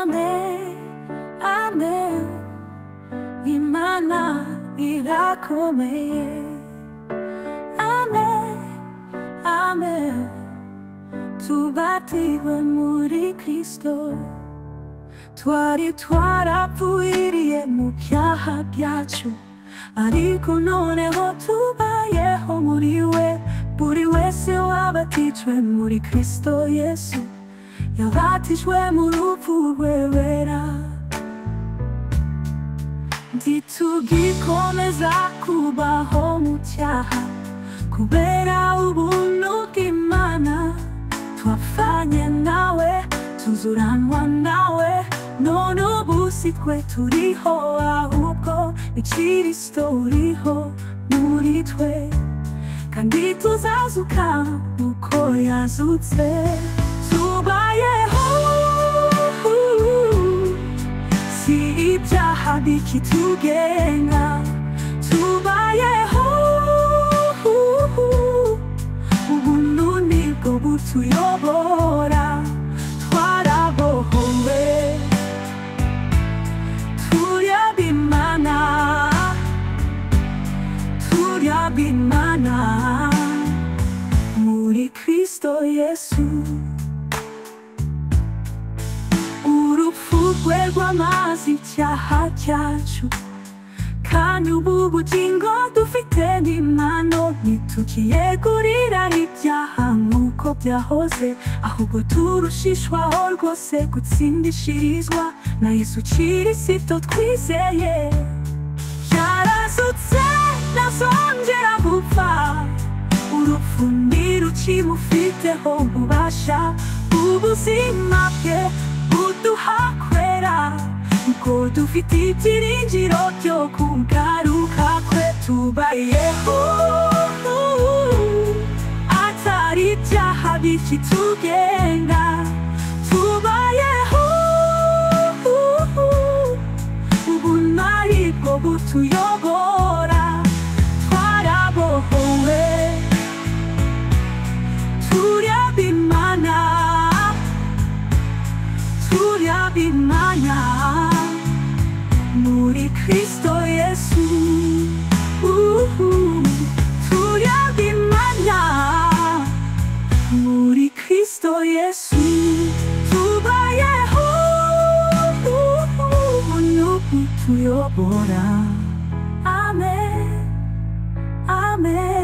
Amen, amen. Imana irakomeye. Amen, amen. Tubatijwe muri Kristo. Twari twarapfiriye mu byaha byacu, ariko noneho tubayeho muri we. Buri wese wabatijwe muri Kristo Yesu yabatijwe mu rupfu rwe rwera. Ntitugikomeza kubaho mu cyaha, kubera ubuntu bw'Imana twapfanye nawe, tuzuranwa nawe. None ubu si twe turiho, ahubwo ni Kristo uriho muri twe, kandi tuzazuka uko yazutse. Tubayeho, si ibyaha bikitugenga. Tubayeho, ubuntu nibwo butuyobora. Twarabohowe, turi ab'Imana, turi ab'Imana muri Kristo Yesu. Urupfu rwe rwamaze icyaha cyacu, kandi ubu bugingo dufite n'impano. Ntitukiyegurira ibyaha nk'uko byahoze, ahubwo turushishwaho rwose gutsindishirizwa na Yesu Kristo twizeye. Yarazutse, ntazongera gupfa, urupfu ntirukimufiteho ububasha. Ubuzima bwe buduha kwera, kuko dufite ibyiringiro byo kugaruka kwe. Tubayeho, atari ibyaha bikitugenga. Tubayeho, ubuntu aribwo butuyobora. Twarabohowe, turi ab'Imana, turi ab'Imana muri Kristo Yesu. Turi ab'Imana muri Kristo Yesu. Tubayeho, ubuntu butuyobora. Amen, amen.